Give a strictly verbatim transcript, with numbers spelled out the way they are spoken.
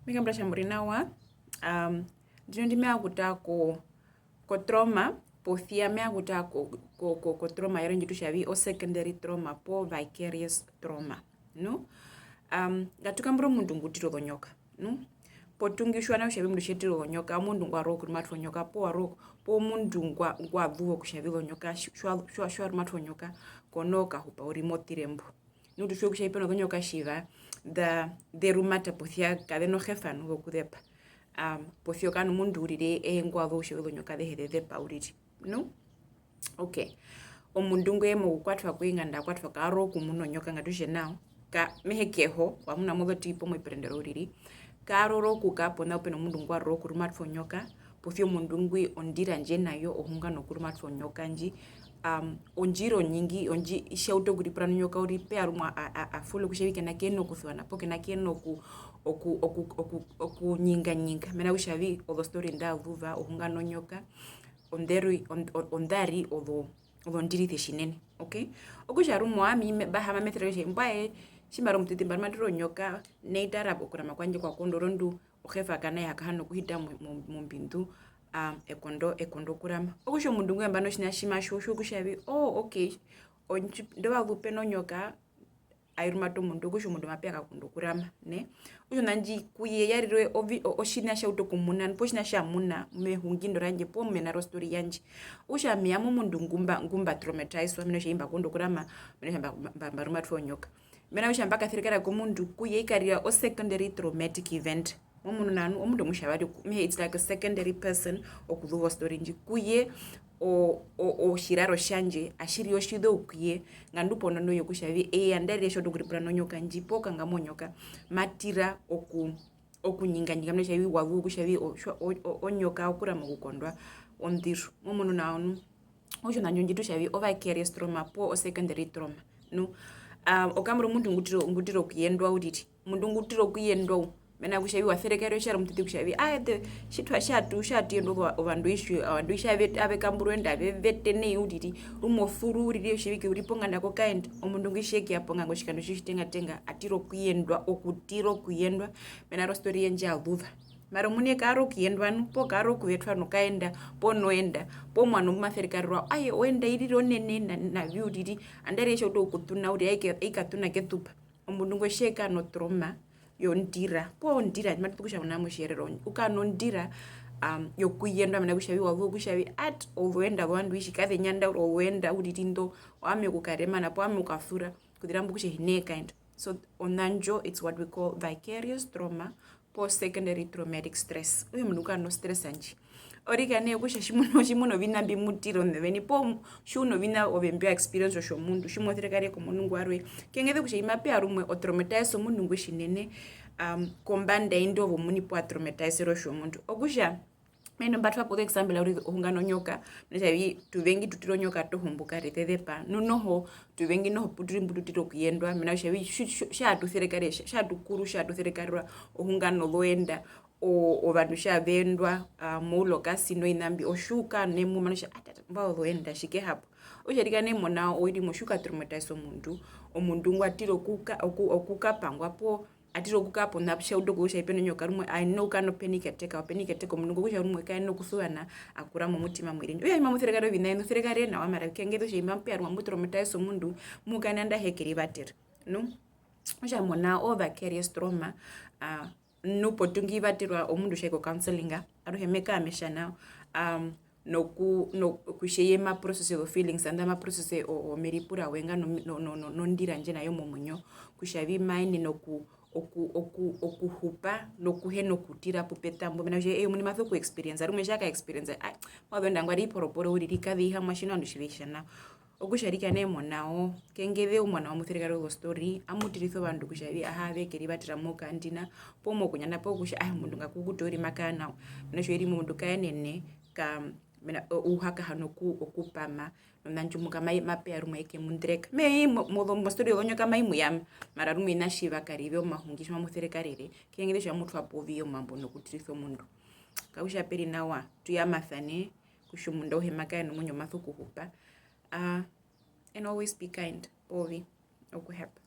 Me kambura kutja mu ri nawa. Um, ndino ndi me vanga okutara ko, ko trauma, posia me vanga okutara ko, ko, ko, ko trauma yarwe ndji tu tja vi o secondary trauma poo vicarious trauma. Nu? Um, ngatu kambure omundu ngu tira ozonyoka. Nu? Potuingi u tjiwa nao kutja vi omundu tje tira ozonyoka, omundu ngwa rora okurumatwa onyoka, poo wa rora, poo omundu ngwa, ngwa zuva kutja vi ozonyoka, tji-, tji wa-, tji wa-, tji wa rumatwa onyoka, ko noo kahupa uriri mo tire mbo. Nu tu tjiwe kutja vi pe nozonyoka tjiva, nḓa-, ze rumata posia kaze na ohefa nu zokuzepa. Um, posia o kara nomundu uriri eye ngwa zuva kutja vi ozonyoka azehe ze zepa uriri. Nu? Ok. Omundu ngwi mokukwatwa kwe nganda a kwatwa ka rora okumuna onyoka ngatu tje nao. Ka, me hee keho, wa muna mozo T V poo moviperendero uriri. Ka rora okukara pona pu pe nomundu ngwa rora okurumatwa onyoka, posia omundu ngwi ondira ndje na yo ohunga nokurumatwa onyoka ndji. Um, ondjira onyingi, ondji-, tja utu okuripura nonyoka uriri pe ya rumwe a, a, a fula kutja vi ke na kuyenena okusuva na poo ke na kuyenena oku, oku, oku, oku, okunyinganyinga. Mena rokutja vi ozostory nḓa zuva ohunga nonyoka, onḓe ri-, on-, on-, onḓa ri ozo-, ozondirise tjinene, ok? Okutja rumwe owami me-, mba haama me serekarere kutja mbwae, tji mba ri omutiti mba rumatwa onyoka, nai tara okurama kwandje kwa kondwa orondu, ohefa ka nai ha kahana okuhita mo-, mo-, mombindu, a, ekondo, ekondo okurama. Okutja omundu ngwi nambano otjiṋa tji ma tjiwa, o tjiwa kutja vi, oo, ok, ondji-, ndovazu pe nonyoka, ai rumata omundu, okutja omundu mape ya ka kondwa okurama, ne? Okutja ona ndji ku ye ya rire ovi-, o-, otjiṋa tja utu okumuna, poo otjiṋa tja muna mehungi ndo randje, poo mena rostory yandje. Okutja ami owami omundu ngu mba, ngu mba traumatizewa, mena rokutja imba kondwa okurama, mena rokutja mba, mba, mba, mba rumatwa onyoka. Mena rokutja mba kaserekarera komundu, ku ye i karira o secondary traumatic event. Mo munu nao nu, omundu omutjavari oku-, me hee, it's like a secondary person okuzuva ostory ndji. Ku ye, o-, o-, otjiraro tjandje atji ri otjizeu ku ye, nga ndu pondondo yokutja vi, eye nandarire tja utu okuripura nonyoka ndji, poo kanga monyoka, ma tira oku-, okunyinganyinga, mena rokutja vi, wa zuva kutja vi, o-, o-, o-, onyoka okurama okukondwa ondiru. Mo munu nao nu, okutja ona ndjo ndji tu tja vi, o vicarious trauma poo o secondary trauma. Nu, ah, o kambura omundu ngu tira, ngu tira okuyendwa uriri. Omundu ngu tira okuyendwa u. Mena rokutja vi wa serekarerwa tjari omutiti kutja vi, aete, tji twa-, tja tu-, tja tu yendwa ovandu, ovandu ishi, ovandu ishi ave, ave kambura oenda, ave vete nai uriri, rumwe o suru uriri otjivike u ri ponganda ko kaenda, omundu ngwi tje keya ponganga otjikando tji tjitengatenga, a tira okuyendwa, okutira okuyendwa, mena rostory ye ndji a zuva. Mara omuini ka rora okuyendwa nu, poo ka rora okuvetwa nu kaenda, poo noenda, poo omuano mbu ma serekarerwa, ae, oenda i rira onene na-, navi uriri, nandarire tja utu okutuna uriri, ai ke-, ai katuna ketupa. Omundu ngo tje kara notrauma yondira, poo ondira, matu tja kutja muna mOtjiherero, u kara nondira, um, yokuyendwa, mena rokutja vi wa zuva kutja vi, at, ozoenda zovandu ishi kaze nyandaura ozoenda uriri ndo, owami okukaremana, poo owami okukasura, okuzira mbo kutja hi nee kaenda. So, ona ndjo, it's what we call vicarious trauma, poo secondary traumatic stress. Okutja omundu u kara nostress ndji. Orika nee kutja tjimuna, tjimuna oviṋa mbi mu tira ove oveni, poo tjiuna oviṋa ove mbi wa experience otjomundu, tji mo serekarere komundu ngwarwe. Kengeza kutja imba pe ya rumwe o traumatize omundu ngwi tjinene, um, kombanda yaindi ove omuini pu wa traumatize otjomundu. Okutja, mena mba twa po example uriri ohunga nonyoka, mena kutja vi, tuvengi tu tira onyoka toho mbu kare ze zepa. Nu noho, tuvengi noho pu tu ri mbu tu tira okuyendwa, mena kutja vi, tji-, tji-, tja tu serekarere, tja-, tja tu kuru, tja tu serekarerwa ohunga nozoenda, o-, ovandu tja ve endwa, a, moulokasi noviṋa mbi, otji u kara nemu, mena kutja, atata, mbwae ozoenda, tjike hapo. Okutja rika nee mona oiri imwe, otji u ka traumatize omundu, omundu ngwa tira okuka-, oku-, okukapangwa poo, a tira okukara pona tja utu okutja pe nonyoka rumwe, a yenene okukara no panic attack, o panic attack omundu ngo kutja rumwe ka yenene okusuvana, a kurama omutima mwi ri ndjo. Okutja tji mamu serekarere oviṋa, enu serekarere nawa, mara kengeza kutja imba pe ya rumwe amu traumatize omundu, mu kara nandarire ke rivatera. Nu? Okutja mona o vicarious trauma, a, nu potuingi vaterwa omundu tja i ko counseling, aruhe me kara me tja nao, um, noku, no-, kutja eye ma process o feelings, nda ma process o-, omeripura we nga no-, no-, no-, no-, nondira ndje na yo momuinyo, kutja vi ma yenene oku-, oku-, oku-, okuhupa nokuhena okutira pu pe tambo, mena kutja eye omuini ma so ku experience, rumwe tja ka experience, ai, mwa zu enda ngwari i poroporo uriri, kaze ihamwa tjina ovandu tji ve i tja nao. Okutja rika nee mona o, kengeza omuano wa mu serekarere ozostory, amu tirisa ovandu kutja vi, aha, ve ke rivatera mo kandina, poo mokunyanda, poo kutja, ah, omundu nga kukuta uriri ma kara nawa. Mena kutja oiri imwe omundu ka yenene, ka, mena, o-, u ha kahana oku-, okupama, nona ndjo muka mai-, mape ya rumwe e ke mu ndereka. Me hee mo-, mozo-, mostory yozonyoka mai mu yama, mara rumwe oviṋa tjiva karive omahungi tji mamu serekarere, kengeza kutja mu twa po oviyo omambo nokutirisa omundu. Kakutja pe ri nawa, tu yamasane, kutja omundu auhe ma kara nomuinyo ma so kuhupa. Ah, and always be kind, poo vi, okuhepa.